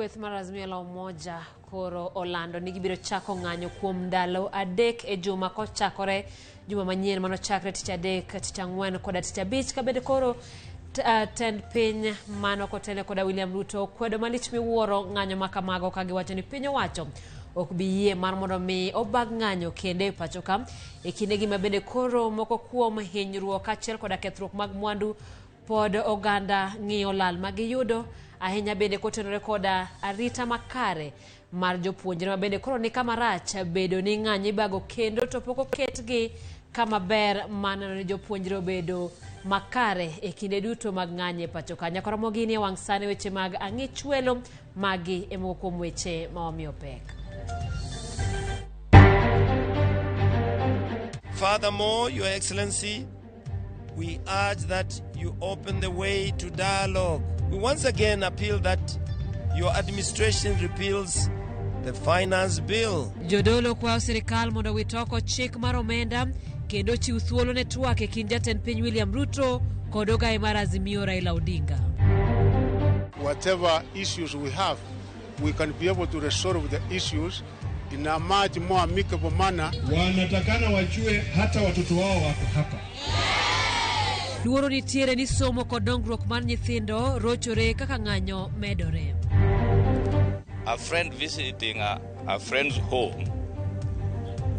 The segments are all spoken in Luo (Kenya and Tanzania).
Kweth mar Azimio la Umoja koro olando ni gibiro chako ng'anyo kuom ndalo 3 e juma kochakore juma manyien manochakre tich adek, tich ang'wen koda tich abich kabende koro tend piny mano kotene koda William Ruto kwedo malich miwuoro ng'anyo ma kamago ka giwacho ni piny owacho ok bi yie mar mondo mi obag ng'anyo kendo e pacho ka e kindegi ma bende koro moko kuom hinyruok kaachiel koda kethruok mag mwandu pod oganda ng'iyo lal ma giyudo ahinya bende kotenore koda arita makare mar jopuonjre ma bende koro ni kama rach bedo ni ng'anyo ibago kendo to pok oketgi kama ber maneno ni jopuonjre obedo makare e kinde duto mag ng'anyo e pacho ka. Nyakoromo gini e wang' sani weche mag ang'ichwelo magi e moko kuom weche ma wamiyo pek. Furthermore, Your Excellency, we urge that you open the way to dialogue. We once again appeal that your administration repeals the finance bill. Jodolo kwayo sirikal mondo owit oko chik mar omenda kendo ochiw thuolo ne twak e kind jatend piny William Ruto kod ogaye mar Azimio Raila Odinga. Whatever issues we have, we can be able to resolve the issues in a much more amicable manner. Wanatakana wajue hata watoto wao wako hapa. Luoro nitiere ni somo kod dongruok mar nyithindo rochore kaka ng'anyo medore. A friend visiting a friend's home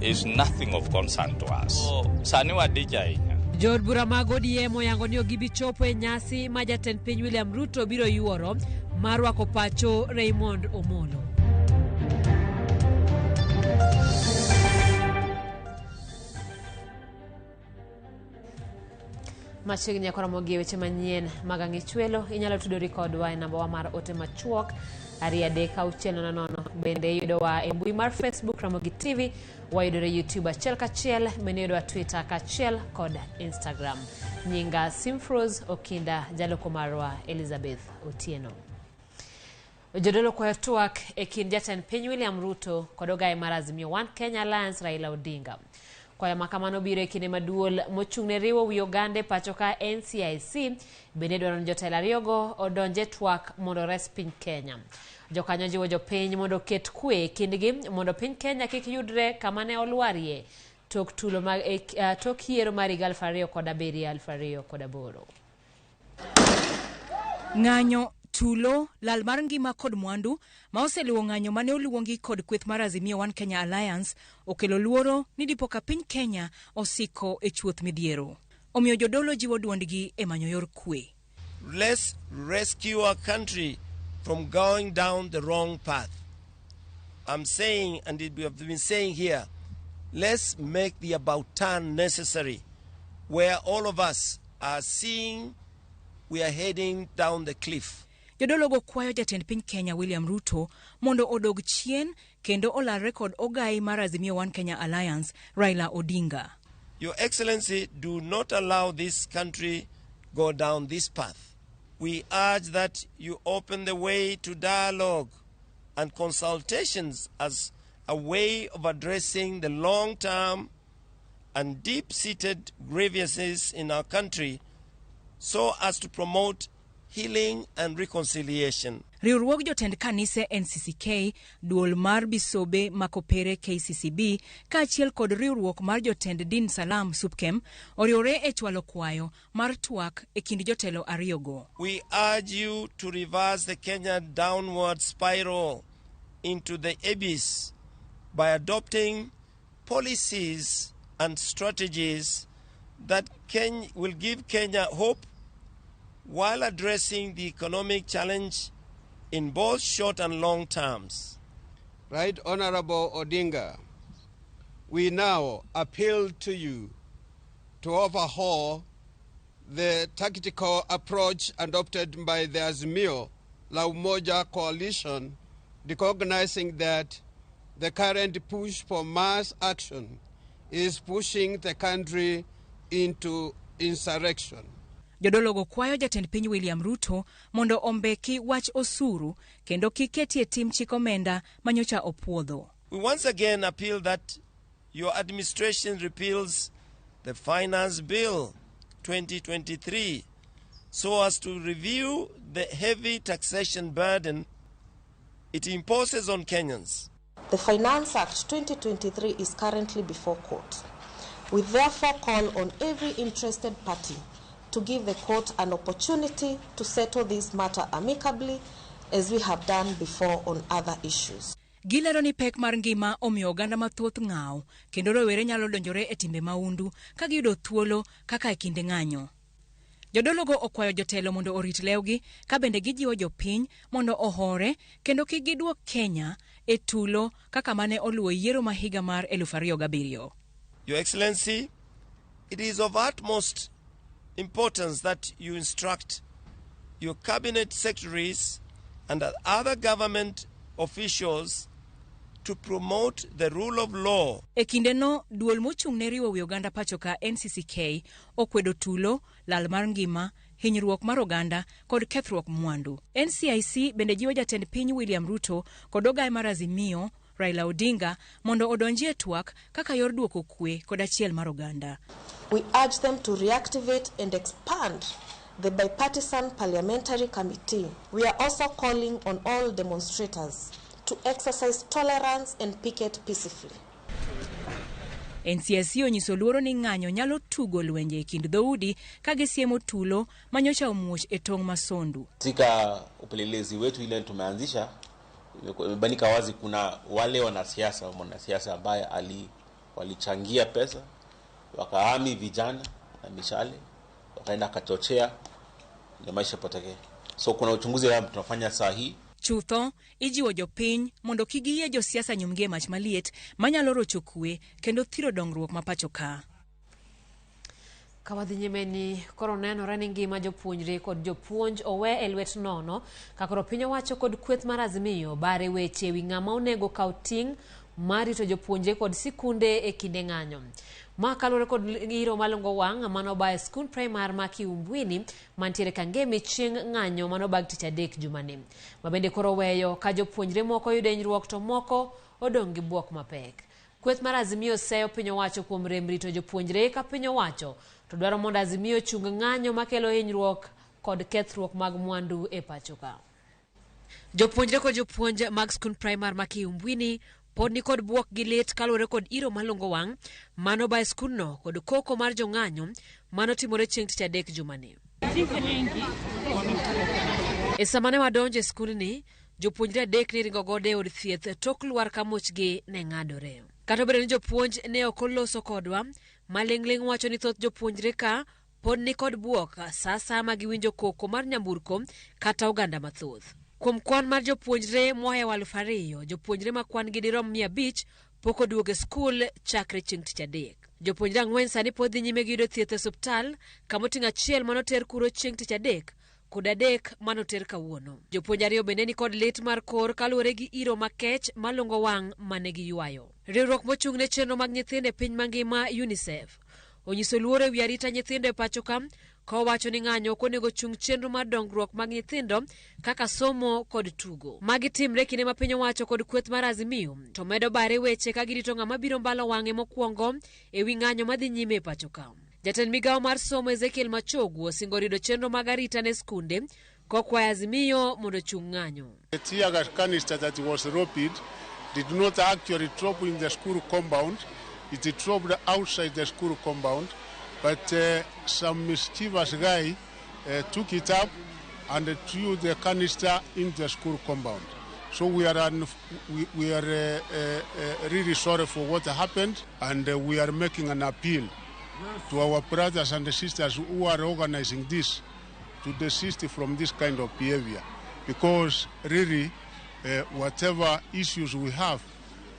is nothing of concern to us. So, sani wadich ahinya. Jood bura mag ODM oyango ni ok gibi chopo e nyasi ma jatend piny William Ruto biro yuoro mar rwako pacho Raymond Omolo. Machiegni nyaka romo gi weche manyien mag ang'ichwelo, inyalo tudori kodwa e namba wa mar ote machuok 23600. Bende iyudowa e mbui mar Facebook Ramogi TV, wayudore YouTube achiel kachiel, bende iyudowa Twitter kachiel kod Instagram. Nyinga Simfrose Okinda, jaloko marwa Elizabeth Otieno. Jodolo kwayo twak e kind jatend piny William Ruto kod ogaye mar Azimio One Kenya Alliance Raila Odinga. Kwayo ma kamano biro e kinde ma duol mochung' ne riwo wi oganda e pacho ka NCIC bende dwaro ni jotelo ariyogo odonj e twak mondo ores piny Kenya. Jokanyo jiwo jopiny mondo oket kwe e kindgi mondo piny Kenya kik yudre kama ne olwarie tok tulo mag, tok yiero mar higa 2007 2008. Ng'anyo, tulo, lal mar ngima kod mwandu ma oseluwo ng'anyo mane oluongi kod kweth mar Azimio One Kenya Alliance okelo luoro ni dipo ka piny Kenya osiko e chuoth midhiero. Omiyo jodolo jiwo duondgi e manyo yor kwe. Let's rescue our country from going down the wrong path. I'm saying, and we have been saying here, let's make the about turn necessary, where all of us are seeing we are heading down the cliff. Jodologo kwayo jatend piny Kenya William Ruto mondo odog chien kendo olalre kod ogai mar Azimio One Kenya Alliance Raila Odinga. Your Excellency, do not allow this country go down this path. We urge that you open the way to dialogue and consultations as a way of addressing the long-term and deep-seated grievances in our country so as to promote healing and reconciliation. Riwruog jotend kanise NCCK, duol mar Bisobe Makopere KCCB, kaachiel kod riwruok mar jotend din Salam Supkem oriwore e chwalo kwayo mar twak e kind jotelo ariyogo. We urge you to reverse the Kenya downward spiral into the abyss by adopting policies and strategies that will give Kenya hope while addressing the economic challenge in both short and long terms. Right Honorable Odinga, we now appeal to you to overhaul the tactical approach adopted by the Azimio La Umoja coalition, recognizing that the current push for mass action is pushing the country into insurrection. Jodologo kwayo jatend piny William Ruto mondo ombeki wach osuru kendo kik ketie tim chik omenda manyocha opuodho. We once again appeal that your administration repeals the Finance Bill 2023 so as to review the heavy taxation burden it imposes on Kenyans. The Finance Act 2023 is currently before court. We therefore call on every interested party to give the court an opportunity to settle this matter amicably, as we have done before on other issues. Gilero ni pek mar ngima omiyo oganda mathoth ng'aw kendo rowere nyalo donjore e timbe mahundu ka giyudo thuolo kaka e kinde ng'anyo. Jodologo okwayo jotelo mondo orit lewgi ka bende gijiwo jopiny mondo ohore kendo kik giduok Kenya e tulo kaka mane oluwo yiero ma higa mar 2007. Your Excellency, it is of utmost importance that you instruct your cabinet secretaries and other government officials to promote the rule of law. E kindeno, duol mochung' ne riwo wi oganda pacho ka NCCK okwedo tulo, lal mar ngima, hinyruok mar oganda kod kethruok mwandu. NCIC bende jiwo jatend piny William Ruto kod ogaye mar Azimio Raila Odinga mondo odonjie twak kaka yor duoko kwe kod achiel mar oganda. We urge them to reactivate and expand the bipartisan parliamentary committee. We are also calling on all demonstrators to exercise tolerance and picket peacefully. NCIC onyiso luoro ni ng'anyo nyalo tugo lwenje e kind dhoudi ka gisiemo tulo manyocha omuoch e tong' ma Sondu. Katika upelelezi wetu ile tumeanzisha, imebainika wazi kuna wale wanasiasa, mwanasiasa ambaye walichangia pesa, wakaami vijana na mishale, wakaenda kachochea na maisha potekee. So kuna uchunguzi ambao tunafanya saa hii. Chutho, ijiwo jopiny mondo kik giyie josiasa nyumgi e mach maliet manyalo rocho kwe kendo thiro dongruok ma pacho ka. Ka wadhi nyime ni koro nenore ni ngima jopuonjre kod jopuonj owe e lwet nono ka koro piny owacho kod kweth mar Azimio bare weche ewi ng'ama onego kaw ting' mar rito jopuonjre kod sikunde e kinde ng'anyo. Ma kaluwore kod iro malongo wang' manoba e skund primar ma Kiumbwini mantiere Kangemi chieng' ng'anyo manobag tich adek jumani. Ma bende koro weyo ka jopuonjre moko yudo hinyruok to moko odong' gi buok mapek. Kweth mar Azimio seyo piny owacho kuom rem rito jopuonjre ka piny owacho to dwaro mondo Azimio chung ng'anyo makelo hinyruok kod kethruok mag mwandu e pacho ka. Jopuonjre kod jopuonj mag skund primar ma Kiumbwini pod nikod buok gi lit kaluwore kod iro malongo wang' manoba e skundno kod koko mar jong'anyo manotimore chieng' tich adek jumani. E sama ne wadonjo e skundni, jopuonjre adek ne ringo godo e od thieth tok lwar ka muchgi ne ng'adore. Kata obedo ni jopuonj ne ok oloso kodwa, maling'ling' wacho ni thoth jopuonjre ka pod nikod buok sa asaya ma giwinjo koko mar nyamburko kata oganda mathoth. Kuom kwan mar jopuonjre mohewo 2,000, jopuonjre ma kwan gi dirom 500 pok oduogo e skul chakre chieng' tich adek. Jopuonjre 4 sani pod dhi nyime gi yudo thieth e osiptal, kamoting'o achiel manoter kuro chieng' tich adek kod 3 manoter kawuono. Jopuonj 2 bende nikod lit mar kor kaluwore gi iro makech malongo wang' mane giywayo. Riwruok mochung' ne chenro mag nyithindo e piny mangima UNICEF onyiso luoro ewi arita nyithindo e pacho ka kowacho ni ng'anyo ok onego chung chenro mar dongruok mag nyithindo kaka somo kod tugo. Magi timre kinde ma piny owacho kod kweth mar Azimio to medo bare weche ka girito ng'ama biro mbalo wang'e mokwongo ewi ng'anyo madhi nyime e pacho ka. Jatend migawo mar somo Ezekiel Machogu osingo rido chenro mag arita ne skunde kokwayo Azimio mondo chung ng'anyo. The tear gas canister that was robbed did not actually drop in the school compound. It dropped outside the school compound, but some mischievous guy took it up and threw the canister in the school compound. So we are really sorry for what happened, and we are making an appeal to our brothers and sisters who are organizing this to desist from this kind of behavior, because really whatever issues we have,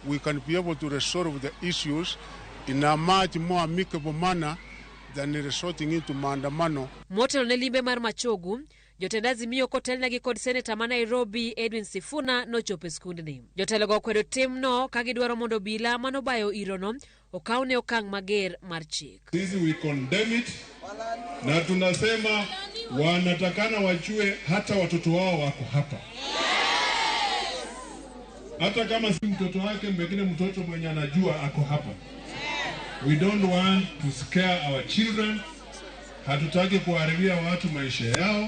we can be able to resolve the issues in a much more amicable manner than resorting into maandamano. Motelo ne limbe mar Machogu, jotend Azimio kotelnegi kod seneta ma Nairobi Edwin Sifuna nochopo e skundni. Jotelogo okwedo timno ka gidwaro mondo obila manobayo irono okawne okang' mager mar chik. Sisi we condemn it, na tunasema wanatakana wajue hata watoto wao wako hapa. Hata kama si mtoto wake, mwingine mtoto mwenye anajua ako hapa. We don't want to scare our children. Hatutaki kuharibia watu maisha yao.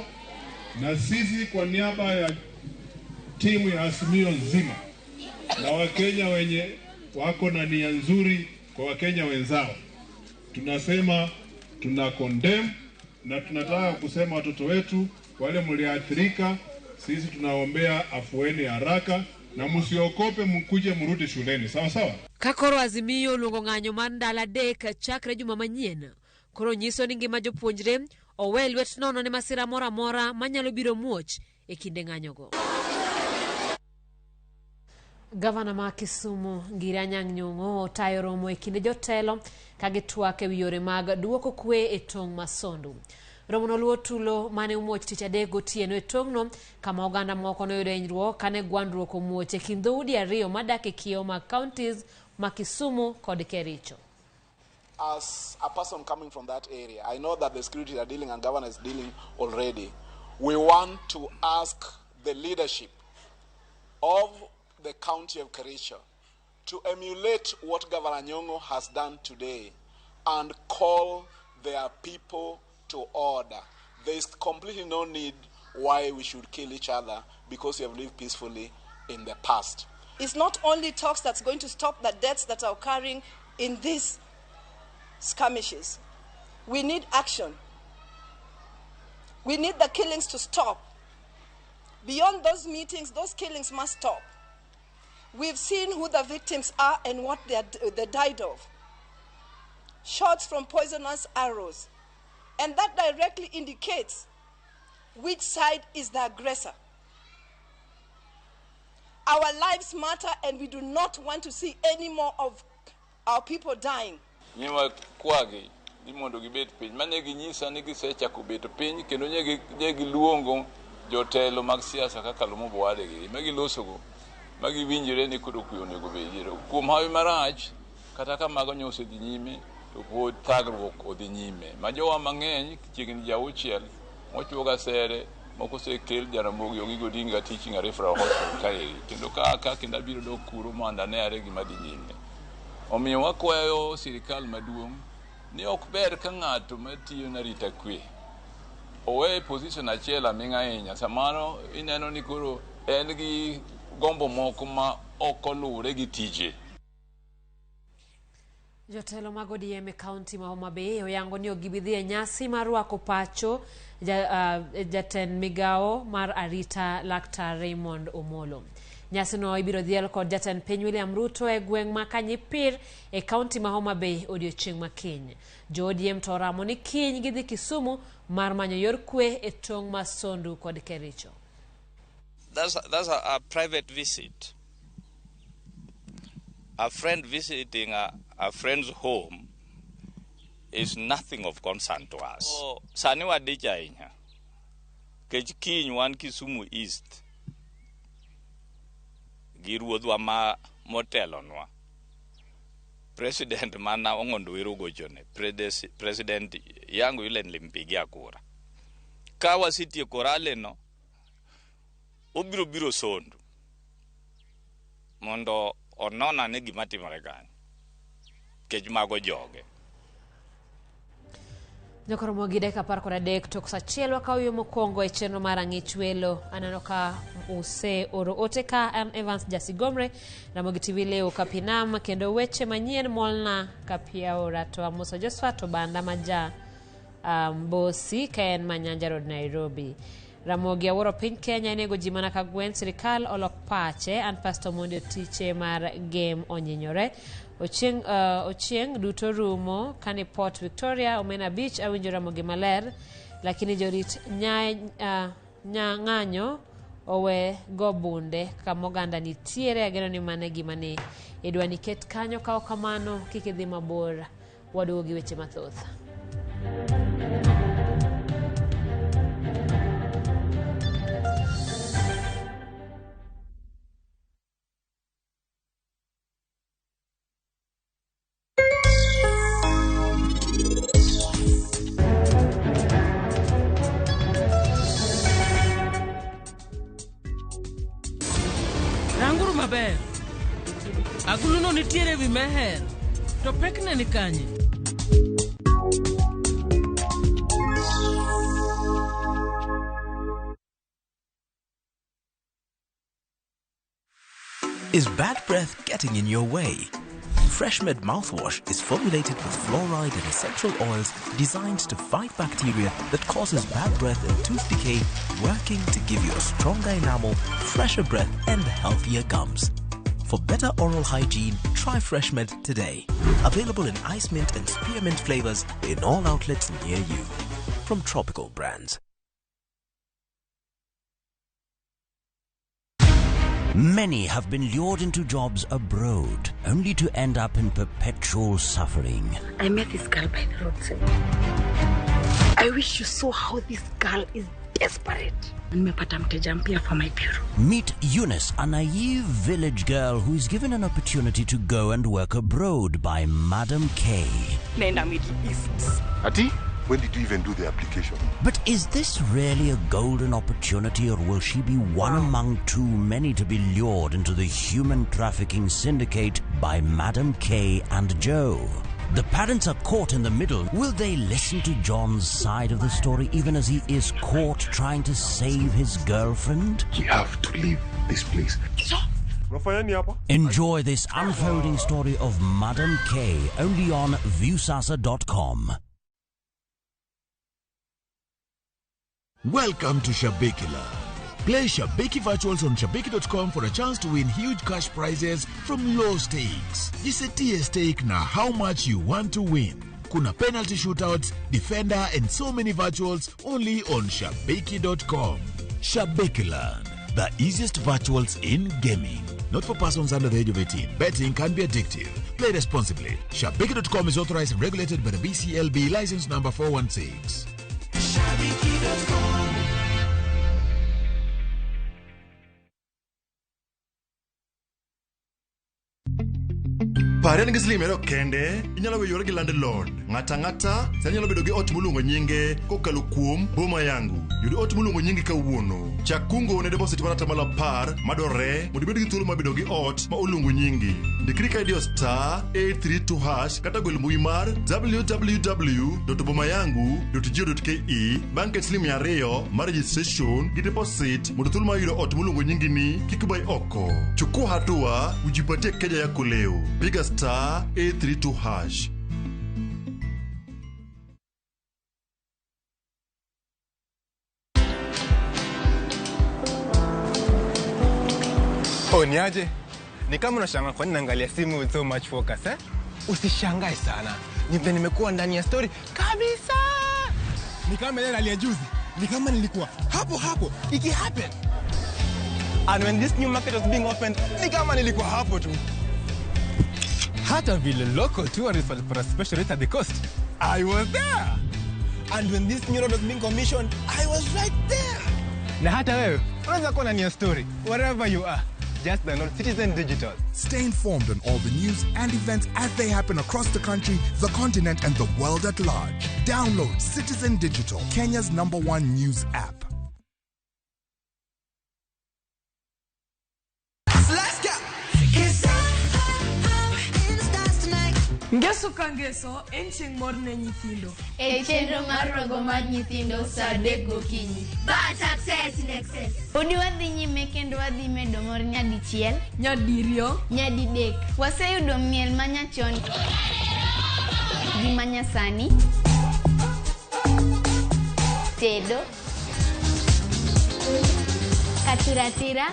Na sisi kwa niaba ya Timu ya Azimio nzima na Wakenya wenye wako na nia nzuri kwa Wakenya wenzao, tunasema tuna condemn na tunataka kusema watoto wetu wale mliathirika, sisi tunaombea afueni haraka na msiokope, mkuje mrudi shuleni, sawa sawa. Ka koro Azimio oluongo ng'anyo mar ndalo adek chakre juma manyien, koro nyiso ni ngima jopuonjre owe lwet nono ne masira moro amora manyalo biro muoch e kinde ng'anyogo. Gavana ma Kisumu Ngire Anyang' Nyong'o otayo romo e kinde jotelo ka gitwak ewi yore mag duoko kwe e tong' ma Sondu. Romono luwo tulo mane omuoch tich adek gotieno e tong'no kama oganda moko noyudo hinyruok kane gwandruok omuoch e kind dhoudi ariyo madak e kiewo mag counties ma Kisumu kod Kericho. As a person coming from that area, I know that the security are dealing and governor is dealing already. We want to ask the leadership of the county of Kericho to emulate what Governor Nyong'o has done today and call their people to order. There is completely no need why we should kill each other because we have lived peacefully in the past. It's not only talks that's going to stop the deaths that are occurring in these skirmishes. We need action. We need the killings to stop. Beyond those meetings, those killings must stop. We've seen who the victims are and what they died of. Shots from poisonous arrows. And that directly indicates which side is the aggressor. Our lives matter, and we do not want to see any more of our people dying. Nyima kwagi ni mondo gibet piny mane ginyisa ni gisechako bet piny kendo nye giluongo jotelo mag siasa kaka Lumumba wadegi ma gilosogo ma giwinjore ni koro kwe onego bedie. Kuom hawi marach kata ka mago nyo osedhi nyime to pod thagruok odhi nyime ma jowa mang'eny chiegni ji auchiel mochuo gasere moko osekel Jaramogi Oginga Odinga Teaching and Referral Hospital kaeri kendo ka kendo abiro dok kuro mondo ane are gima dhi nyime. Omiyo wakwayo sirikal maduong' ni ok ber ka ng'ato matiyo na arita kwe owe position achiel aming'a ahinya. Samoro ineno ni koro en gi gombo moko ma ok oluwre gi tije. Jotelo mag ODM e kaunti ma Homa Bay oyango ni ok gibi dhi e nyasi mar rwako pacho jatend migawo mar arita Laktar Raymond Omolo. Nyasino ibiro dhial kod jatend piny William Ruto e gweng' ma Kanyipir e kaunti ma Homa Bay odiochieng' ma kiny. Jo ODM to oramo ni kiny gidhi Kisumu mar manyo yor kwe e tong' ma Sondu kod Kericho. That's a private visit. A friend visiting a friend's home is nothing of concern to us. So, sani wadich ahinya. Kech kiny wan Kisumu East gi ruodhwa ma motelonwa. President mana Ong'ondo Were ogochone, President yangu yule nilimpigia kura. Ka wasetieko rally no, obiro biro Sondu mondo onon ane gima timore kanyo. Kech mago joge. Nyakoromo gi dakika 13 tok saa achiel wakawo yo mokwongo e chenro mar ang'ich welo. Aneno ka use oro ote ka an Evans Jasigomre, Ramogi TV leo Kapinam, kendo weche manyien molna Kapiaora to Amoso Josephat Obanda maja Mbosi ka en Manyanja Road Nairobi. Ramogi awuoro piny Kenya inego ji mana ka gwen, sirikal olok pache. An Pastor Mondi Otiche mar Game onyinyore. Ochieng duto rumo kani Port Victoria Omena Beach awinjo Ramogi maler, lakini jorit ng'anyo owe go bunde kama oganda nitiere. Ageno ni mano gima ne idwa ni ket kanyo. Ka ok kamano kik idhi mabor, waduogo gi weche mathoth. Ranguru maber. Aguluno nitiere ewi meher. To pekne ni kanye? Is bad breath getting in your way? FreshMed mouthwash is formulated with fluoride and essential oils designed to fight bacteria that causes bad breath and tooth decay, working to give you a stronger enamel, fresher breath, and healthier gums. For better oral hygiene, try FreshMed today. Available in ice mint and spearmint flavors in all outlets near you. From Tropical Brands. Many have been lured into jobs abroad, only to end up in perpetual suffering. I met this girl by the roadside. I wish you saw how this girl is desperate. Nimepata mteja mpya for my bureau. Meet Eunice, a naive village girl who is given an opportunity to go and work abroad by Madam K. Naenda Middle East. Ati, when did you even do the application? But is this really a golden opportunity, or will she be one among too many to be lured into the human trafficking syndicate by Madam K and Joe? The parents are caught in the middle. Will they listen to John's side of the story even as he is caught trying to save his girlfriend? We have to leave this place. Unafanya nini hapa? Enjoy this unfolding story of Madam K only on Viusasa.com. Welcome to Shabiki Land. Play Shabiki Virtuals on Shabiki.com for a chance to win huge cash prizes from low stakes. Jisetie stake na how much you want to win. Kuna penalty shootouts, defender and so many virtuals only on Shabiki.com. Shabiki Land, the easiest virtuals in gaming. Not for persons under the age of 18. Betting can be addictive. Play responsibly. Shabiki.com is authorized and regulated by the BCLB license number 416. Pare ni gi siling mia kende, inyalo weyore gi landlord. Ng'ata ang'ata sani nyalo bedo gi ot moluongo nyinge kokalo kuom Boma Yangu. Yud ot moluongo nyingi kawuono. Chak kungo ne deposit mar atamalo 10 madwarore mondo ibed gi thuolo mar bedo gi ot ma oluongo nyingi. Ndikri ka idiyo star 832 hash kata gwel mbui mar www.bomayangu.go.ke bang' ket siling 200 mar registration gi deposit mondo thuolo mar yudo ot moluongo nyingi ni kik bai oko. Chukua hatua ujipatie keja yako leo. Piga star 832 hash. Oh, niaje? Ni kama unashangaa kwa nini naangalia simu with so much focus, eh? Usishangae sana. Ni vile nimekuwa ndani ya story kabisa. Ni kama ile rally ya juzi. Ni kama nilikuwa hapo hapo iki happen. And when this new market was being opened, ni kama nilikuwa hapo tu. Hata vile local tourists walipata special rate at the coast, I was there. And when this new road was being commissioned, I was right there. Na hata wewe unaweza kuwa ndani ya story wherever you are. Just download Citizen Digital. Stay informed on all the news and events as they happen across the country, the continent, and the world at large. Download Citizen Digital, Kenya's #1 news app. Let's go! Ngeso ka ngeso en chieng' mor ne nyithindo. E chenro mar rogo mar nyithindo saa 3 gokinyi. Bad success in excess. Podi wadhi nyime kendo wadhi medo mor nyadichiel, nyadiriyo, nyadidek. Waseyudo miel manyachon gi manyasani, tedo, katiratira,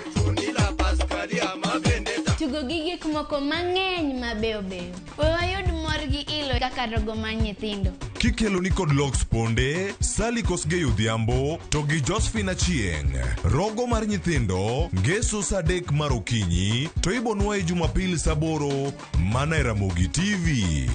tugo gi gik moko mang'eny mabeyo beyo. We wayud mor gi ilo kaka rogo mar nyithindo. Kikelo ni kod Lox Ponde, Sally Kosgei Odhiambo to gi Josephine Achieng'. Rogo mar nyithindo, ngeso saa 3 mar okinyi to ibonwa e Jumapil saa 8 mana e Ramogi TV.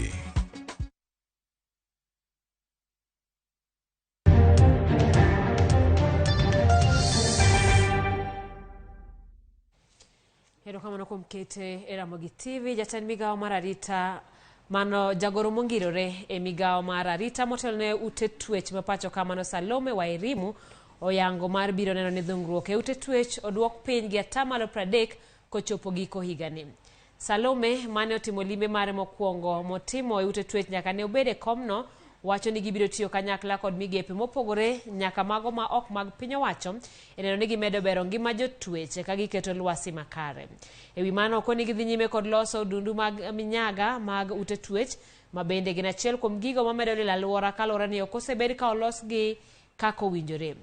Erokamano kuom kete e Ramogi TV. Jatend migawo mar arita mano jagoro mongirore e migawo mar arita motelo ne ute twech ma pacho ka mano Salome Wairimu oyango mar biro neno ni dhungruok e ute twech oduok piny gi 30% kochopo giko higani. Salome mane otimo limbe mare mokwongo motimo e ute twech nyaka ne obed e komno wacho ni gibiro tiyo kanyakla kod migepe mopogore nyaka mago ma ok mag piny owacho e neno ni gimedo bero ngima jotweche ka giketo lwasi makare. E wi mano, okoni gidhi nyime kod loso odundu mag minyaga mag ute twech ma bende gin achiel kuom gigo mamedo lilo alwora kaluwore ni ok osebed ka olosgi kaka owinjore.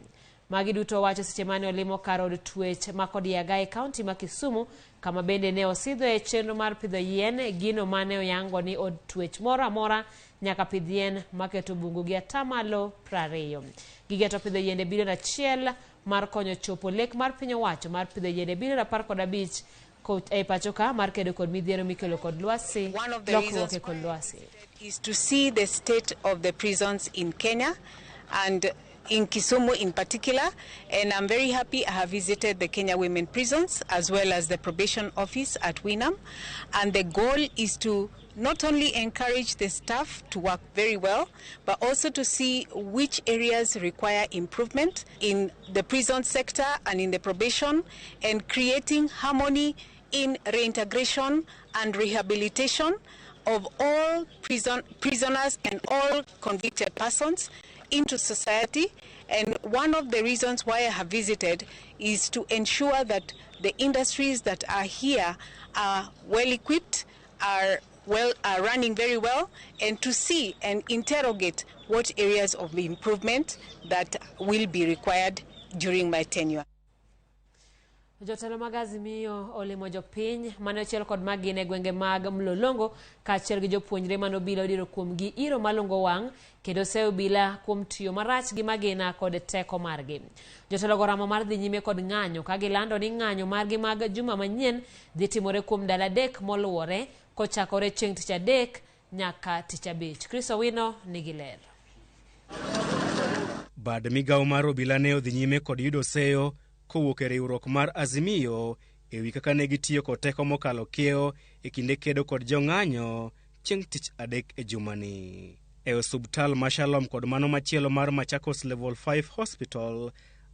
Magi duto owacho seche mane olimo kar od twech ma Kodiaga e kaunti ma Kisumu, kama bende ne osidhoe chenro mar pidho yien, gino mane oyango ni od twech moro amora nyaka pidh yien maketo bungu gi atamalo 20. Gigeto pidho yiende bilion 1 mar konyo chopo lek mar piny owacho mar pidho yiende bilion 15 e pacho ka mar kedo kod midhiero mikelo kod lwasi, lokruok e kod lwasi. Is to see the state of the prisons in Kenya and in Kisumu in particular, and I'm very happy I have visited the Kenya Women Prisons as well as the probation office at Winam, and the goal is to not only encourage the staff to work very well, but also to see which areas require improvement in the prison sector and in the probation, and creating harmony in reintegration and rehabilitation of all prisoners and all convicted persons into society. And one of the reasons why I have visited is to ensure that the industries that are here are well equipped, are running very well, and to see and interrogate what areas of improvement that will be required during my tenure. Jotelo mag Azimio olimo jopiny mane ochiel kod magina e gwenge mag Mlolongo kaachiel gi jopuonjre mane obila odiro kuomgi iro malungo wang' kendo seyo obila kuom tiyo marach gi magina kod teko margi. Jotelo go oramo mar dhi nyime kod ng'anyo ka gilando ni ng'anyo margi mag juma manyien dhi timore kuom ndalo 3 moluwore kochakore chieng' tich adek nyaka tich abich. Chris Owino nigi ler. Bad migawo mar obila ne odhi nyime kod yudo seyo kowuok e riwruok mar Azimio ewi kaka ne gitiyo kod teko mokalo kiewo e kinde kedo kod jong'anyo chieng' tich adek e jumani. E osuptal ma Shalom kod mano machielo mar Machakos Level 5 Hospital,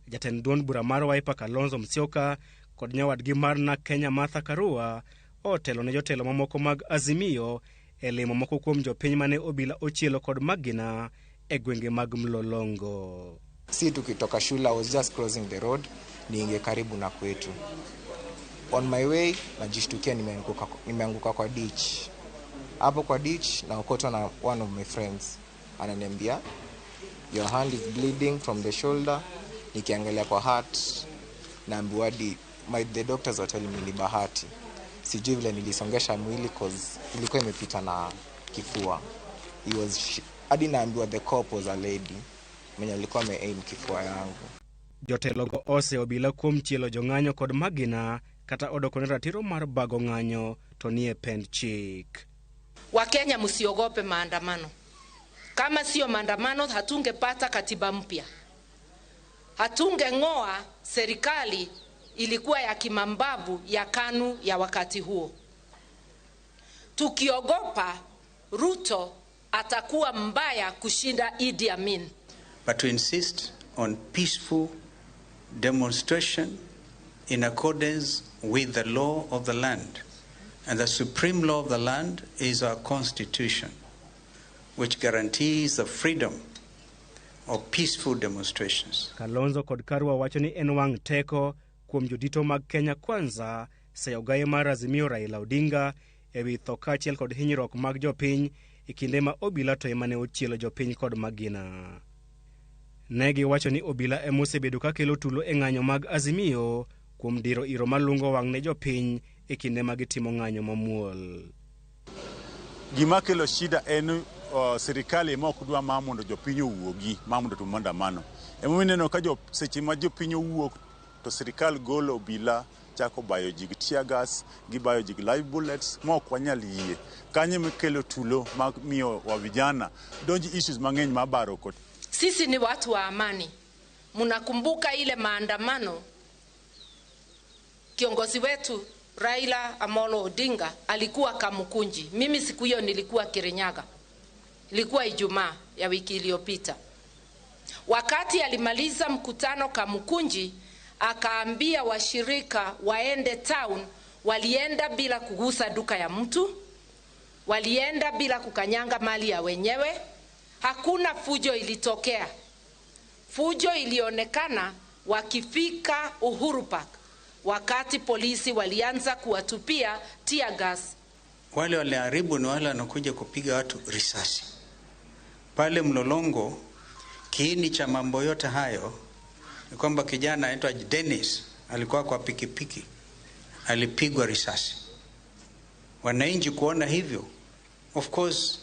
jatend duond bura mar Wiper Kalonzo Musyoka kod nyawadgi mar NARC Kenya Martha Karua otelo ne jotelo mamoko mag Azimio e limo moko kuom jopiny mane obila ochielo kod magina e gwenge mag Mlolongo. Si tukitoka shule, I was just crossing the road niingie karibu na kwetu. On my way najishtukia nimeanguka kwa ditch. Hapo kwa ditch naokotwa na one of my friends. Ananiambia your hand is bleeding from the shoulder. Nikiangalia kwa heart naambiwa hadi the doctors were telling me ni bahati. Sijui vile nilisongesha mwili cause ilikuwa imepita na kifua. He was hadi naambiwa the cop was a lady mwenye alikuwa ame-aim kifua yangu. Jotelogo ose obila kuom chielo jong'anyo kod magina kata odoko ni ratiro mar bago ng'anyo to nie pend chik. Wakenya, msiogope maandamano. Kama sio maandamano, hatungepata katiba mpya, hatungeng'oa serikali ilikuwa ya kimambavu ya KANU ya wakati huo. Tukiogopa, Ruto atakuwa mbaya kushinda Idi Amin. But to insist on peaceful demonstration in accordance with the law of the land. And the supreme law of the land is our constitution, which guarantees the freedom of peaceful demonstrations. Kalonzo kod Karua wacho ni en wang' teko kuom jodito mag Kenya Kwanza seyo gaye mar Azimio Raila Odinga ewi tho kaachiel kod hinyruok mag jopiny e kinde ma obila to ema ne ochielo jopiny kod magina. Ne giwacho ni obila ema osebedo ka kelo tulo e ng'anyo mag Azimio kuom diro iro malungo wang' ne jopiny e kinde ma gitimo ng'anyo mamuol. Gima kelo shida en sirikal ema ok dwa mar mondo jopiny owuogi mar mondo otim maandamano. Emomiyo ineno ka seche ma jopiny owuok to sirikal golo obila chako bayo ji gi tear gas, gibayo ji gi live bullets ma ok wanyal yie. Kanyo ema kelo tulo ma miyo wa vijana donjo issues mang'eny mar baro kod Sisi ni watu wa amani. Mnakumbuka ile maandamano kiongozi wetu Raila Amolo Odinga alikuwa Kamukunji. Mimi siku hiyo nilikuwa Kirinyaga. Ilikuwa Ijumaa ya wiki iliyopita. Wakati alimaliza mkutano Kamukunji, akaambia washirika waende town. Walienda bila kugusa duka ya mtu, walienda bila kukanyanga mali ya wenyewe. Hakuna fujo ilitokea. Fujo ilionekana wakifika Uhuru Park wakati polisi walianza kuwatupia tear gas. Wale waliharibu ni wale wanakuja kupiga watu risasi pale Mlolongo. Kiini cha mambo yote hayo ni kwamba kijana anaitwa Dennis alikuwa kwa pikipiki, alipigwa risasi. Wananchi kuona hivyo, of course,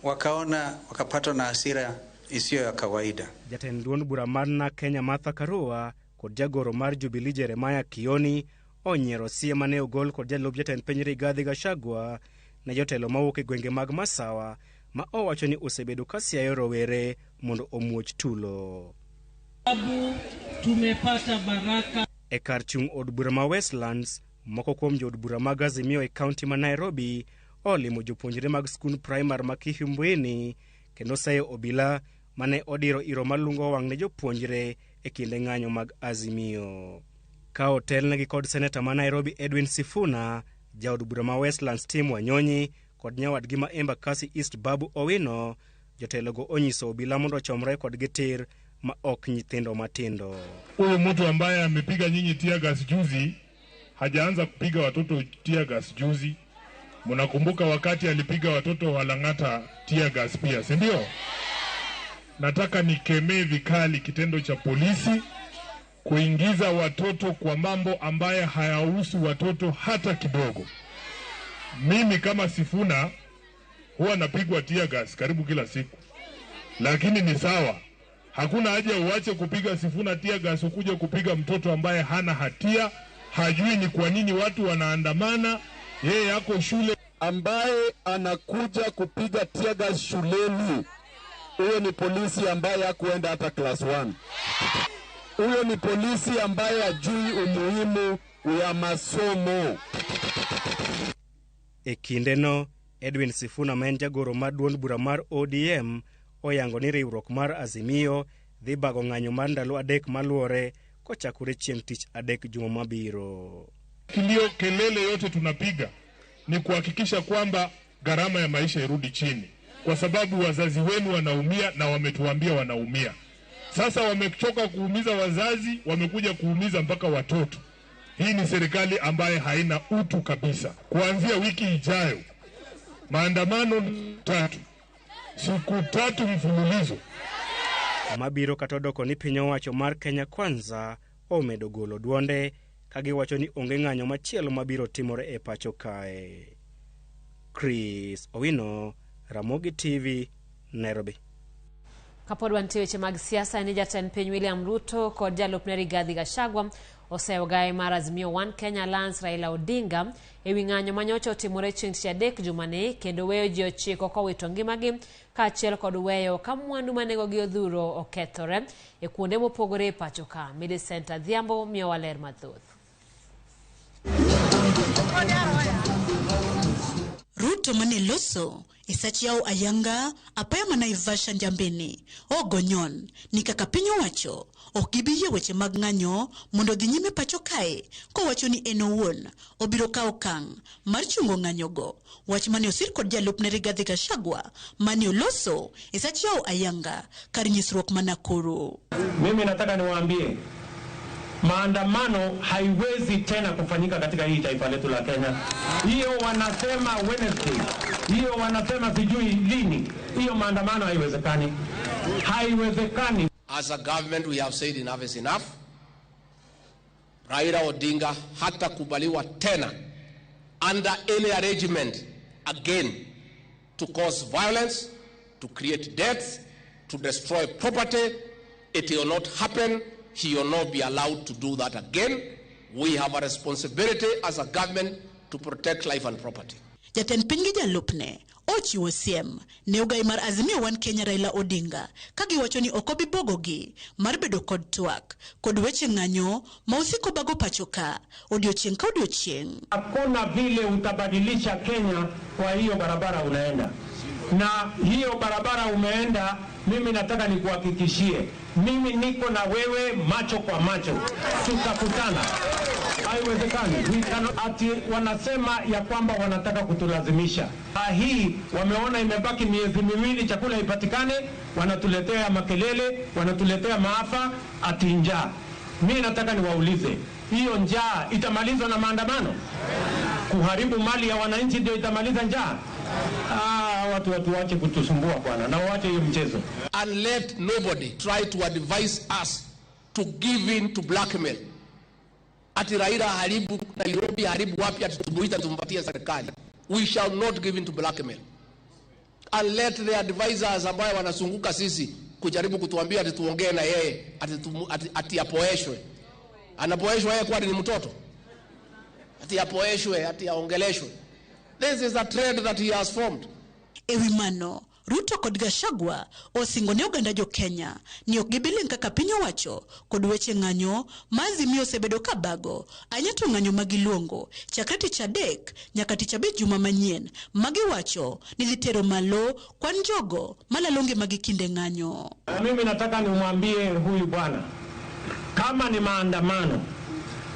wakaona wakapatwa na hasira isiyo ya kawaida. Jatend duond bura mar na Kenya Martha Karua kod jagoro mar Jubilee Jeremiah Kioni onyiero sie mane ogol kod jalup jatend piny Rigathi Gachagua ne jotelo mawuok e gwenge mag Masawa ma owacho ni osebedo ka siayo rowere mondo omuoch tulo. Tumepata baraka. E kar chung' od bura ma Westlands, moko kuom jood bura mag Azimio e kaunti ma Nairobi olimo jopuonjre mag skund primar ma Kihumbweni kendo seyo obila mane odiro iro malungo wang' ne jopuonjre e kinde ng'anyo mag Azimio. Ka otelnegi kod seneta ma Nairobi Edwin Sifuna, jaod bura ma Westlands Tim Wanyonyi kod nyawadgi ma Embakasi East Babu Owino, jotelogo onyiso obila mondo ochomre kodgi tir ma ok nyithindo matindo. Huyu mtu ambaye amepiga nyinyi tear gas juzi hajaanza kupiga watoto tear gas juzi. Mnakumbuka wakati alipiga watoto wa Lang'ata tear gas pia, si ndio? Nataka nikemee vikali kitendo cha polisi kuingiza watoto kwa mambo ambaye hayahusu watoto hata kidogo. Mimi kama Sifuna huwa napigwa tear gas karibu kila siku, lakini ni sawa. Hakuna haja uache kupiga Sifuna tear gas ukuje kupiga mtoto ambaye hana hatia, hajui ni kwa nini watu wanaandamana, yeye yako shule. Ambaye anakuja kupiga tear gas shuleni, huyo ni polisi ambaye hakuenda hata class 1. Huyo ni polisi ambaye hajui umuhimu ya masomo. E kindeno, Edwin Sifuna ma en jagoro mar duond bura mar ODM oyango ni riwruok mar Azimio dhi bago ng'anyo mar ndalo 3 maluore kochakore chieng' tich 3 juma mabiro. Kilio kelele yote tunapiga ni kuhakikisha kwamba gharama ya maisha irudi chini, kwa sababu wazazi wenu wanaumia na wametuambia wanaumia. Sasa wamechoka kuumiza wazazi, wamekuja kuumiza mpaka watoto. Hii ni serikali ambaye haina utu kabisa. Kuanzia wiki ijayo, maandamano 3, siku 3 mfululizo. Mabiro kata odoko ni piny owacho mar Kenya Kwanza omedo golo duonde kagiwacho ni onge ng'anyo machielo mabiro timore e pacho kae. Chris Owino, Ramogi TV, Nairobi. Kapod wantie weche mag siasa, ni jatend piny William Ruto kod jalupne Rigathi Gachagua oseyo gae mar Azimio One Kenya Alliance Raila Odinga ewi ng'anyo manyocha otimore chieng' tich 3 jumani kendo weyo ji 9 kowito ngimagi kaachiel kod weyo ka mwandu manengogi odhuro okethore e kuonde mopogore e pacho ka. Millicent Adhiambo miyowa ler mathoth. Ruto mane loso e sach yawo ayanga apaya ma Naivasha Njambini ogonyon ni kaka piny owacho ok gibi yie weche mag ng'anyo mondo odhi nyime pacho kae, kowacho ni en owuon obiro kawo okang' mar chungo ng'anyogo. Wach mane osir kod jalupne Rigathi Gachagua mane oloso e sach yawo ayanga kar nyisruok ma Nakuru. Mimi nataka niwaambie, maandamano haiwezi tena kufanyika katika hii taifa letu la Kenya. Hiyo wanasema Wednesday, hiyo wanasema sijui lini, hiyo maandamano haiwezekani. Haiwezekani. As a government we have said enough is enough. Raila Odinga hatakubaliwa tena under any arrangement again to cause violence, to create deaths, to destroy property. It will not happen. He will not be allowed to do that again. We have a responsibility as a government to protect life and property. Jatend piny gi jalupne ochiwo siem ne ogai mar Azimio One Kenya Raila Odinga kagiwacho ni ok obi bogogi mar bedo kod twak kod weche ng'anyo ma osiko bago pacho ka odiochieng' ka odiochieng'. Hakuna vile utabadilisha Kenya kwa hiyo barabara unaenda. Na hiyo barabara umeenda, mimi nataka nikuhakikishie, mimi niko na wewe macho kwa macho, tutakutana. Haiwezekani. We cannot. Ati wanasema ya kwamba wanataka kutulazimisha. Hii wameona imebaki miezi miwili chakula ipatikane, wanatuletea makelele, wanatuletea maafa, ati njaa. Mimi nataka niwaulize, hiyo njaa itamalizwa na maandamano? Kuharibu mali ya wananchi ndio itamaliza njaa? Watu waache kutusumbua bwana, na waache hiyo mchezo. And let nobody try to advise us to give in to blackmail. Ati Raila haribu Nairobi, haribu wapi, ati tumuita tumpatie serikali. We shall not give in to blackmail. And let the advisors ambayo wanazunguka sisi kujaribu kutuambia ati tuongee na yeye, ati apoeshwe. Anapoeshwa yeye kwani ni mtoto? Ati apoeshwe, ati aongeleshwe. This is a trend that he has formed. Ewi mano, Ruto kod Gachagua osingo ne oganda jo Kenya ni ok gibiling kaka piny owacho kod weche ng'anyo ma Azimio osebedo ka bago ahinya to ng'anyo ma giluongo chakre tich adek nyaka tich abich juma manyien magiwacho ni dhi tero malo kwan jogo malalo ngimagi kinde ng'anyo. Mimi nataka nimwambie huyu bwana, kama ni maandamano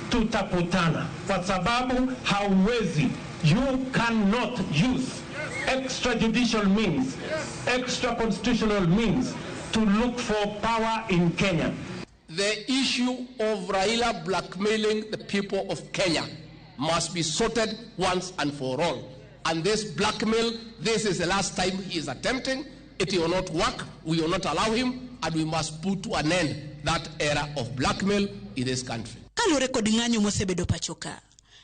tutakutana, kwa sababu hauwezi, you cannot use extrajudicial means, extra constitutional means to look for power in Kenya. The issue of Raila blackmailing the people of Kenya must be sorted once and for all. And this blackmail, this is the last time he is attempting. It will not work. We will not allow him, and we must put to an end that era of blackmail in this country. Kaluwore kod ng'anyo mosebedo pacho ka,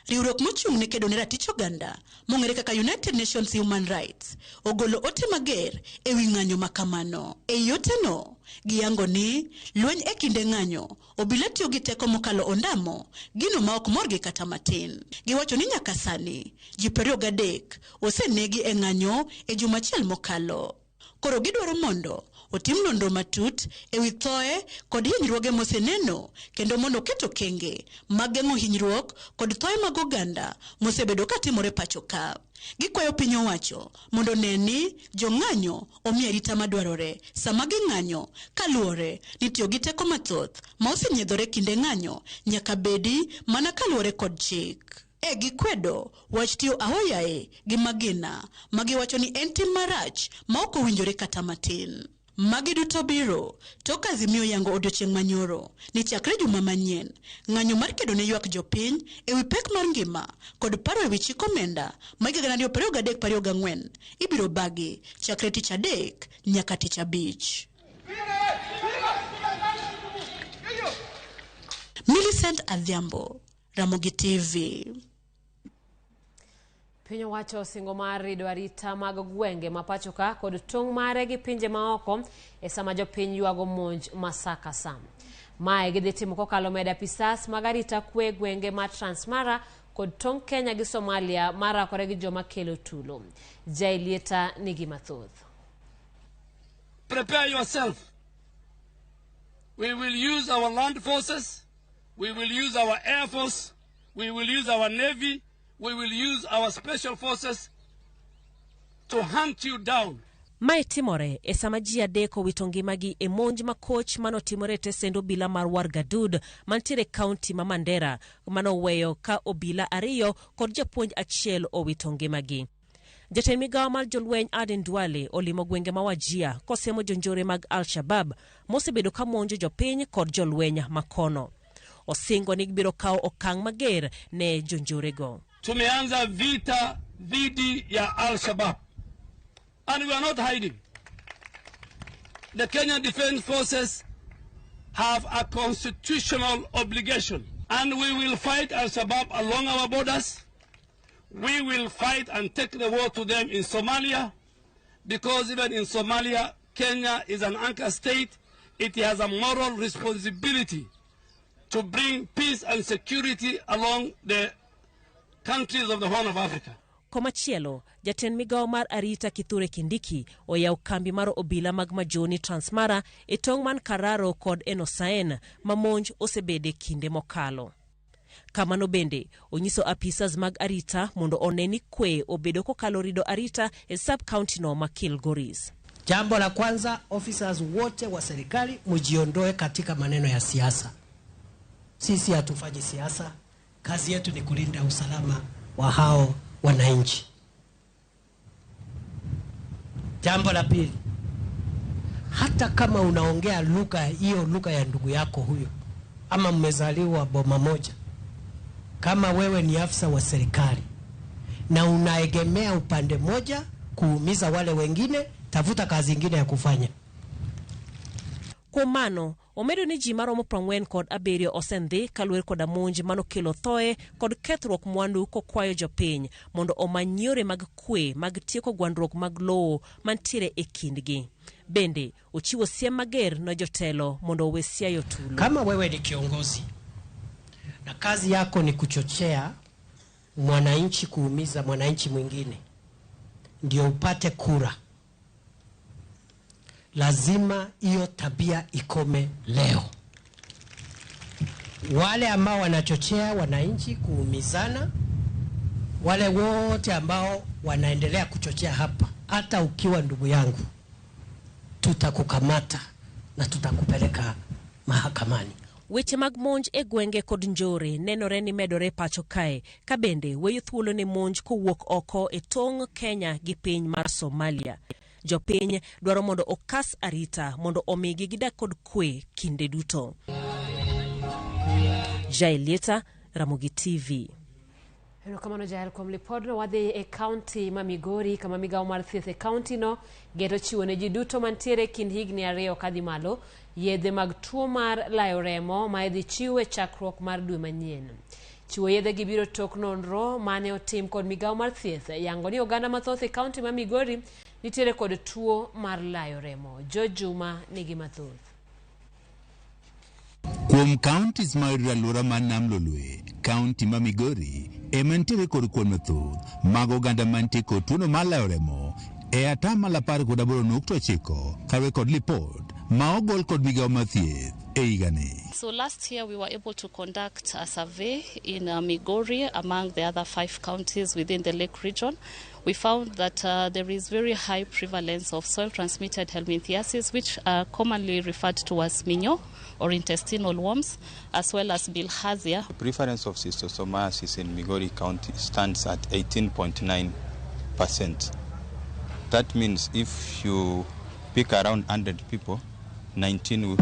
riwruok mochung' ne kedo ne ratich oganda mong'ere kaka United Nations Human Rights ogolo ote mager ewi ng'anyo makamano. Ei oteno, giyango ni lweny e kinde ng'anyo obila tiyo gi teko mokalo ondamo, gino ma ok morgi kata matin. Giwacho ni nyaka sani ji 23 osenegi e ng'anyo e juma achiel mokalo. Koro gidwaro mondo otim nonro matut ewi thoe kod hinyruoge moseneno, kendo mondo oket okenge mag geng'o hinyruok kod thoe mag oganda mosebedo katimore pacho ka. Gikwayo piny owacho mondo one ni jong'anyo omi arita madwarore sama ging'anyo, kaluwore ni tiyo gi teko mathoth ma osenyiedhore kinde ng'anyo nyaka bedi mana kaluwore kod chik. E gikwedo wach tiyo ahoyaye gi magina magiwacho ni en tim marach ma ok owinjore kata matin. Magi duto biro tok Azimio yango odiochieng' manyoro ni chakre juma manyien ng'anyo mar kedo ne ywak jopiny ewi pek mar ngima kod paro ewi chik omenda ma higa 2023-2024 ibiro bagi chakre tich adek nyaka tich abich. Millicent Adhiambo, Ramogi TV. Piny owacho osingo mar rido arita mag gwenge ma pacho ka kod tong' mare gi pinje maoko e sama jopiny ywago monj ma sa ka sa. Mae gidhi timo kokalo medo apisas mag arita kwe gwenge ma Transmara kod tong' Kenya gi Somalia marakore gi joma kelo tulo. Jailieta nigi mathoth. Prepare yourself. We will use our land forces, we will use our air force, we will use our navy, we will use our special forces to hunt you down. Mae timore e sama ji adek owito ngimagi e monj makoch manotimore e tesend obila mar Wargadud mantiere e kaunti ma Mandera manoweyo ka obila ariyo kod japuonj achiel owito ngimagi. Jatend migawo mar jolweny Aden Duale olimo gwenge ma Wajir kosemo jonjore mag Al-Shabab mosebedo ka monjo jopiny kod jolweny makono. Osingo ni gibiro kawo okang' mager ne jonjorego. Tumeanza vita dhidi ya Al-Shabaab and we are not hiding. The Kenya Defence Forces have a constitutional obligation and we will fight Al-Shabaab along our borders. We will fight and take the war to them in Somalia, because even in Somalia, Kenya is an anchor state. It has a moral responsibility to bring peace and security along the countries of the Horn of Africa. Komachielo, jatend migawo mar arita Kithure Kindiki oyawo kambi mar obila mag Majoni Transmara e tong' man Kararo kod Enosaen ma monj osebede kinde mokalo. Kamano bende onyiso apisas mag arita mondo one ni kwe obedo kokalo rido arita e sub county no ma Kilgoris. Jambo la kwanza, officers wote wa serikali mjiondoe katika maneno ya siasa. Sisi hatufanyi siasa. Kazi yetu ni kulinda usalama wa hao wananchi. Jambo la pili, hata kama unaongea lugha hiyo, lugha ya ndugu yako huyo, ama mmezaliwa boma moja, kama wewe ni afisa wa serikali na unaegemea upande moja kuumiza wale wengine, tafuta kazi ingine ya kufanya. Kuom mano, omedo ni ji maromo 47 osendhi kaluwore koda monj manokelo thoe kod kethruok mwandu kokwayo jopiny mondo omany yore mag kwe mag tieko gwandruok mag lowo mantiere e kindgi. Bende, ochiwo siem mager ne jotelo mondo owe siayo tulo. Kama wewe ni kiongozi na kazi yako ni kuchochea mwananchi kuumiza mwananchi mwingine ndio upate kura, lazima hiyo tabia ikome leo. Wale ambao wanachochea wananchi kuumizana, wale wote ambao wanaendelea kuchochea hapa, hata ukiwa ndugu yangu, tutakukamata na tutakupeleka mahakamani. Weche mag monj e gwenge kod njore nenore ni medore pacho kae, ka bende weyo thuolo ne monj kowuok oko e tong' Kenya gi piny mar Somalia. Jopiny dwaro mondo okas arita mondo omigi gidak kod kwe kinde duto. Jaelieta, Ramogi TV. Erokamano Jael kuom lipodno. Wadhi e kaunti ma Migori kama migawo mar thieth e kaunti no geto chiwo ne ji duto mantiere e kind higni 2 kadhi malo yedhe mag tuo mar layo remo ma idhi chiw e chakruok mar dwe manyien. Chiwo yedhe gi biro tok nonro mane otim kod migawo mar thieth yango ni oganda mathoth e kaunti ma Migori nitiere kod tuo mar layo remo. George Juma nigi mathoth. Kuom counties ma yudore alwora mar Nam Lolwe, kaunti ma Migori ema nitiere kod kwan mathoth mag oganda mantie kod tuono mar layo remo e 18.9% kaluwore kod lipot ma ogol kod migawo mar thieth e higani. So last year we were able to conduct a survey in Migori among the other 5 counties within the Lake region. We found that there is very high prevalence of soil-transmitted helminthiasis, which are commonly referred to as minyo or intestinal worms, as well as bilharzia. The prevalence of schistosomiasis in Migori County stands at 18.9%. That means if you pick around 100 people, 19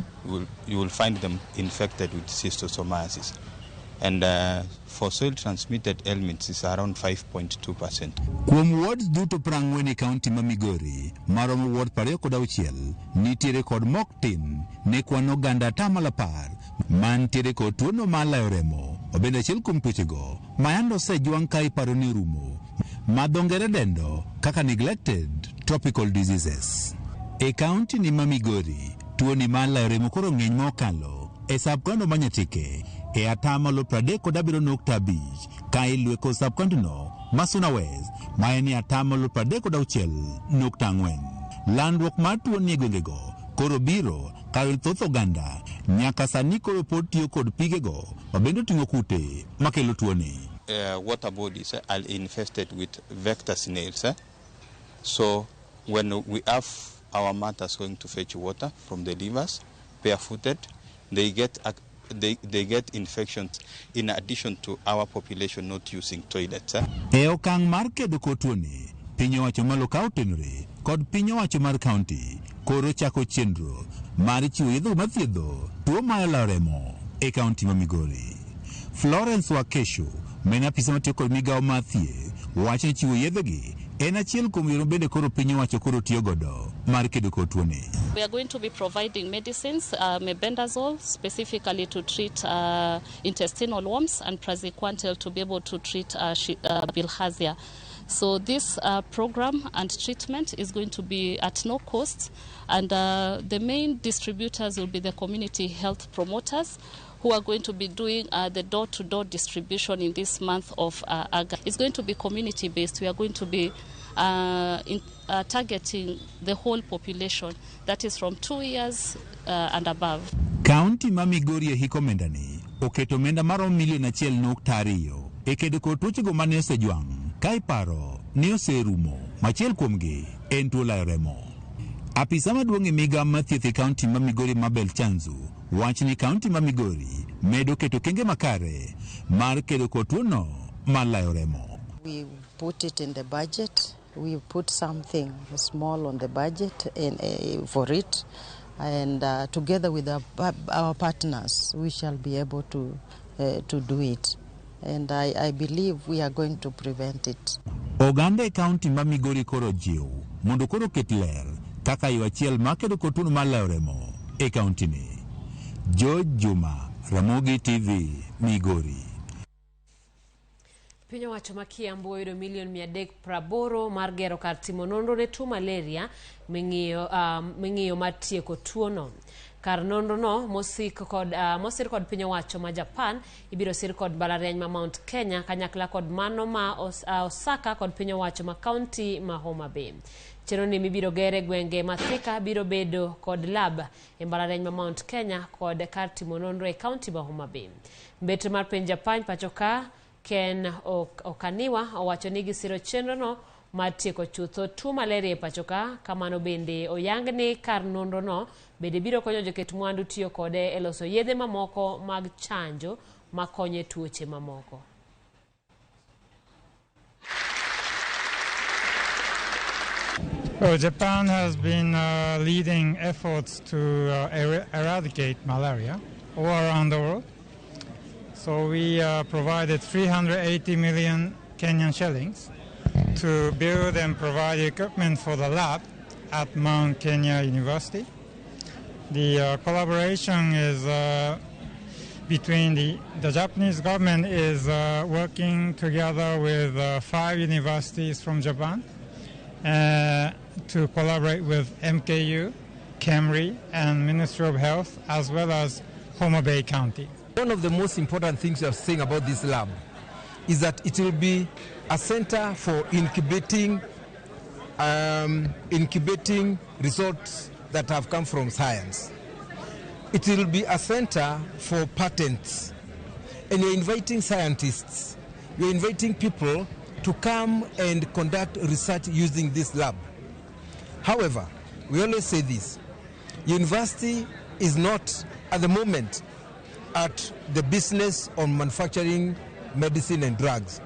you will find them infected with schistosomiasis. And for soil-transmitted ailments, it's around 5.2%. Kuom wards duto 40 e kaunti ma Migori, maromo ward 26 nitiere kod mok tin ne kwan oganda 10% mantiere kod tuono mar layo remo, mabende achiel kuom tuochego ma yande osejwang' ka iparo ni orumo, ma dho ngere dendo kaka neglected tropical diseases. E kaunti ni ma Migori, tuoni mar layo remo koro ng'eny mokalo e sub-county ma Nyatike e 37.5% ka ilwe kod sub-county no ma Suna West ma en e 36.4. Landruok mar tuoni e gwengego koro biro ka thoth oganda nyaka sani koro pod tiyo kod pigego mabende oting'o kute makelo tuoni. Water bodies are infested with vector snails. So when we have our mothers going to fetch water from the rivers, barefooted, they get infections in addition to our population not using toilets. E okang' mar kedo kod tuoni, piny owacho malo ka otenore kod piny owacho mar kaunti koro chako chenro mar chiwo yedhe mathiedho tuo mar layo remo e kaunti ma Migori. Florence Wakesho, ma en apisa matiyo kod migawo mar thieth, wacho ni chiwo yedhegi en achiel kuom yore bende koro piny owacho koro tiyo godo mar kedo kod tuoni. We are going to be providing medicines, mebendazole specifically to treat intestinal worms, and praziquantel to be able to treat bilharzia. So this program and treatment is going to be at no cost, and the main distributors will be the community health promoters, who are going to be doing the door-to-door distribution in this month of August. It's going to be community-based. We are going to be targeting the whole population, that is from 2 years and above. Kaunti ma Migori e hik omendani oketo omenda maromo milion 1.2 e kedo kod tuochego mane osejwang' ka iparo ni oserumo, machiel kuomgi en tuo layo remo. Apisa maduong' e migao mar thieth e kaunti ma Migori Mabel Chanzu wacho ni kaunti ma Migori medo keto okenge makare mar kedo kod tuono mar layo remo. We put it in the budget. We put something small on the budget for it. And together with our partners, we shall be able to do it. And I believe we are going to prevent it. Oganda e kaunti ma Migori koro jiw mondo koro ket ler kaka yo achiel mar kedo kod tuono mar layo remo e kaunti ni. George Juma, Ramogi TV, Migori. Piny owacho ma Kiambu oyudo milion 380 mar gero kar timo nonro ne tuo malaria ming'iyo mar tieko tuono. Kar nonro no mosir kod piny owacho ma Japan ibiro sir kod mbalariany ma Mount Kenya kanyakla kod mano ma Osaka kod piny owacho ma kaunti ma Homa Bay. Chenro ni mibiro ger e gwenge ma Thika biro bedo kod lab e mbalariany ma Mount Kenya kod kar timo nonro e kaunti ma Homa Bay. Mbetre mar piny Japan pacho ka Ken Okaniwa owacho ni gisiro chenro no mar tieko chutho tuo malaria e pacho ka. Kamano bende oyang ni kar nonro no bende biro konyo joket mwandu tiyo kode e loso yedhe mamoko mag chanjo makonyo e tuoche mamoko. Well, Japan has been leading efforts to eradicate malaria all around the world. So we provided 380 million Kenyan shillings to build and provide equipment for the lab at Mount Kenya University. The collaboration is between the Japanese government is working together with 5 universities from Japan to collaborate with MKU, KEMRI, and Ministry of Health, as well as Homa Bay County. One of the most important things we are saying about this lab is that it will be a center for incubating results that have come from science. It will be a center for patents. And you're inviting scientists, you're inviting people to come and conduct research using this lab. However, we always say this, university is not at the moment at the business of manufacturing medicine and drugs.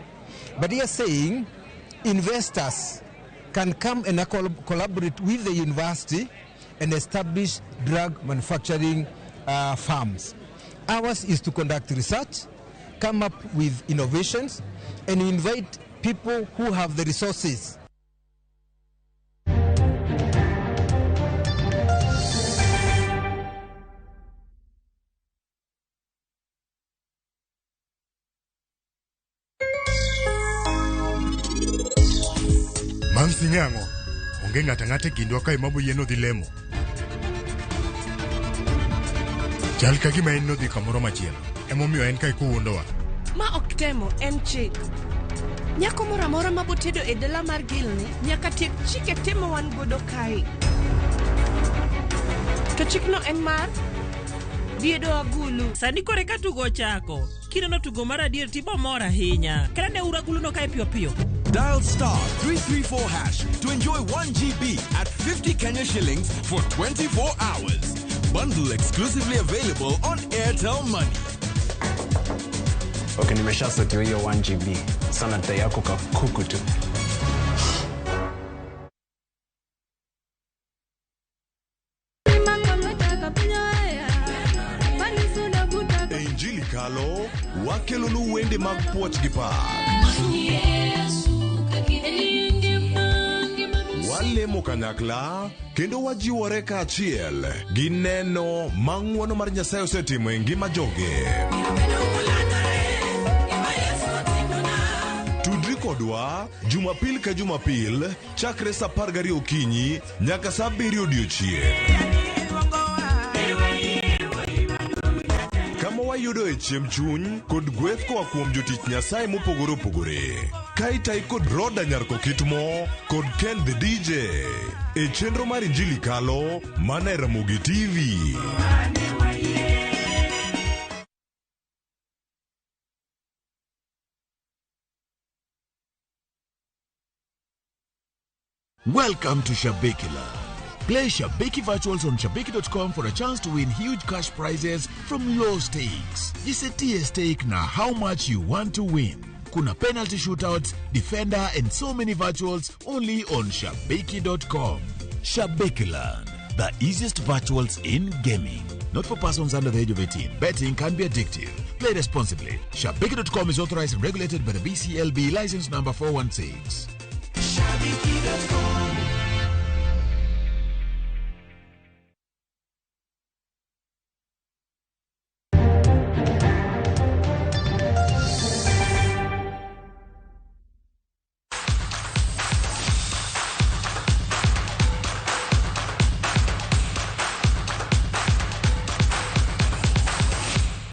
But he is saying investors can come and collaborate with the university and establish drug manufacturing firms. Ours is to conduct research, come up with innovations, and invite people who have the resources. Mamsi ng'ang'o, onge ng'ato ang'ata e kindwa kae maboyie nodhi lemo. Chal ka gima en nodhi kamoro machielo, emomiyo en kae kowuondowa. Ma ok temo, en chik. Nyako moro amora mabotedo e dala mar Gilni nyaka tiek chike te ma wan godo kae. To chikno en mar diedo agulu. Sani kore ka tugo ochako. Kineno tugo mar adier tibo mor ahinya. Kata ne uru aguluno kae piyo piyo. Dial star 334 hash to enjoy 1 GB at 50 Kenya shillings for 24 hours. Bundle exclusively available on Airtel Money. Okay, nimeshasetiwa hiyo 1 GB. Sana dai yako ka kuku tu. Injili kalo wakelonu wende mag puoch gi pak. Walemo kanyakla kendo wajiwore kaachiel gi neno ma ng'wono mar Nyasaye osetimo e ngima joge. Tudri kodwa Jumapil ka Jumapil chakre saa 12 okinyi nyaka saa 7 odiochieng'. Kama wayudo e chiemb chuny kod gweth koa kuom jotich Nyasaye mopogore opogore. Kaitai kod Roda Nyarko Kitmo kod Ken the DJ e chenro mar Injili Kalo mana e Ramogi TV. Welcome to Shabikiland. Play Shabiki Virtuals on Shabiki.com for a chance to win huge cash prizes from low stakes. Jisetie stake na how much you want to win. Kuna penalty shootouts, defender and so many virtuals only on Shabiki.com. Shabikiland, the easiest virtuals in gaming. Not for persons under the age of 18. Betting can be addictive. Play responsibly. Shabiki.com is authorized and regulated by the BCLB license number 416. Shabiki.com.